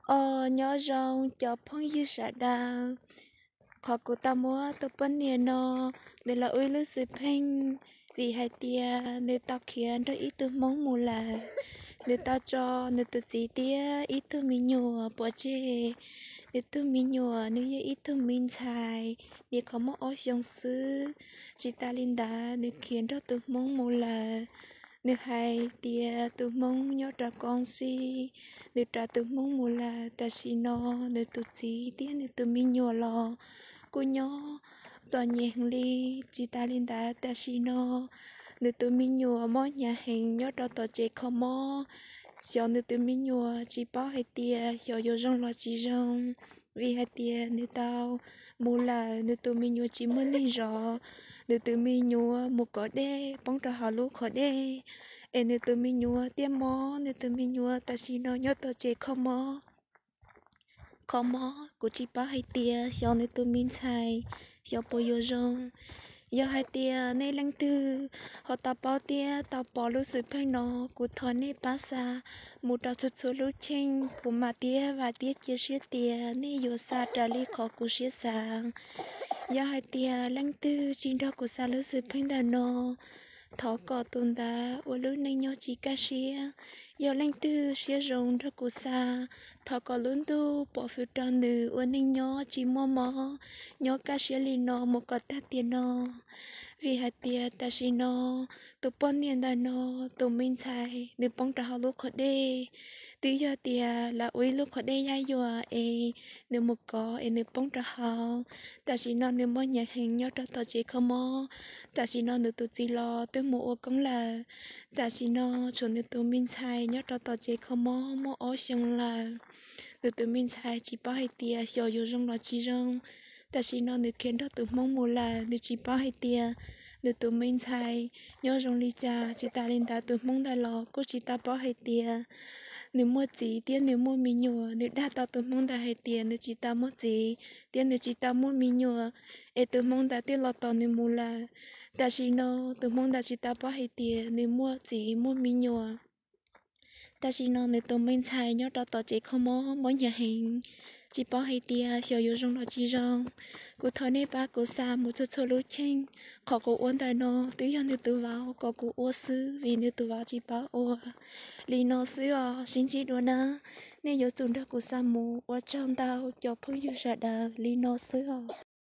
Os, nyob zoo cov phooj ywg sawv daws. Qhov kuv tau muab tus poj niam no, nws los ua ib lub xwm pheej, vim hais tias nws tau khiav nrog ib tug Hmoob mus lawm. Nws tau tso nws tus txiv thiab ib tug me nyuam pov tseg. Nws tus me nyuam nws yog ib tug me ntxhais, nyuam qhuav muaj ob xyoos xwb. Tsis tas li ntawd, nws khiav nrog tus Hmoob mus lawm. Nws hais tias tus Hmoob nyob rau Koom Xij, nws raws tus Hmoob mus lawm. Tam sim no nws tus txiv thiab nws tus me nyuam los kuj nyob txom nyem heev li. Tsis tas li ntawd, tam sim no nws tus me nyuam mob hnyav heev nyob rau tom tsev kho mob. Xyov nws tus me nyuam tsis paub hais tias xyov yuav zoo los tsis zoo, vim hais tias nws tau mus lawm, nws tus me nyuam tsis muaj neeg zov. Nws tus me nyuam mus kov dej poob rau hauv lub qhov dej, es nws tus me nyuam thiaj mob. Nws tus me nyuam tam sim no nyob tom tsev kho mob. Kho mob, kuv tsis paub hais tias xyov nws tus me ntxhais xyov puas yuav zoo. Yog hais tias nej leej twg ho tau paub thiab tau pom lub xwm pheej no, kuv thov nej pab xa mus rau txhua txhua lub cheej, kuv mam thiab vam thiab cia siab tias nej yuav xa raws li qhov kuv siab xav. Yog hais tias leej twg tsis nrog kuv xa lub xwm pheej ntawm no, thov kom tus ntawd ua lub neej nyob tsis kaj siab. Yog leej twg siab zoo nrog kuv xa, thov kom lub ntuj pov hwm rau nws ua neej nyob tsis muaj mob, nyob kaj siab li no mus kom tag tiam no. Vim hais tias tam sim no tus poj niam ntawm no, tus me ntxhais, nws poob rau hauv lub qhov dej. Twb yog tias lawv ua ib lub qhov dej yaj yuam es nws mus kov es nws poob rau hauv. Tam sim no nws mob hnyav heev nyob rau tom tsev kho mob. Tam sim no nws tus txiv los twb mus ua koob lawm. Tam sim no tshuav nws tus me ntxhais nyob rau tom tsev kho mob muaj ob xyoos lawm. Nws tus me ntxhais tsis paub hais tias xyov yuav zoo los tsis zoo. Tam sim no nws khiav nrog tus Hmoob mus lawm, nws tsis paub hais tias nws tus me ntxhais nyob zoo li cas. Tsis tas li ntawd, tus Hmoob ntawd los kuj tsis tau paub hais tias nws muaj txiv thiab nws muaj me nyuam. Nws dag tau tus Hmoob ntawd hais tias nws tsis tau muaj txiv thiab nws tsis tau muaj me nyuam, es tus Hmoob ntawd thiaj los tos nws mus lawm. Tam sim no tus Hmoob ntawd tsis tau paub hais tias nws muaj txiv muaj me nyuam. Tam sim no nws tus me ntxhais nyob rau tom tsev kho mob mob hnyav heev, tsis paub hais tias xyov yuav zoo los tsis zoo. Kuv thov nej pab kuv xa mus txhua txhua lub cheej. Qhov kuv ua ntawm no twb yog nws tus vauv kom kuv ua xwb, vim nws tus vauv tsis paub ua. Li no xwb os, sib ntsib dua na. Nej yuav tsum nrog kuv xa mus. Ua tsaug ntau cov phooj ywg sawv daws, li no xwb os.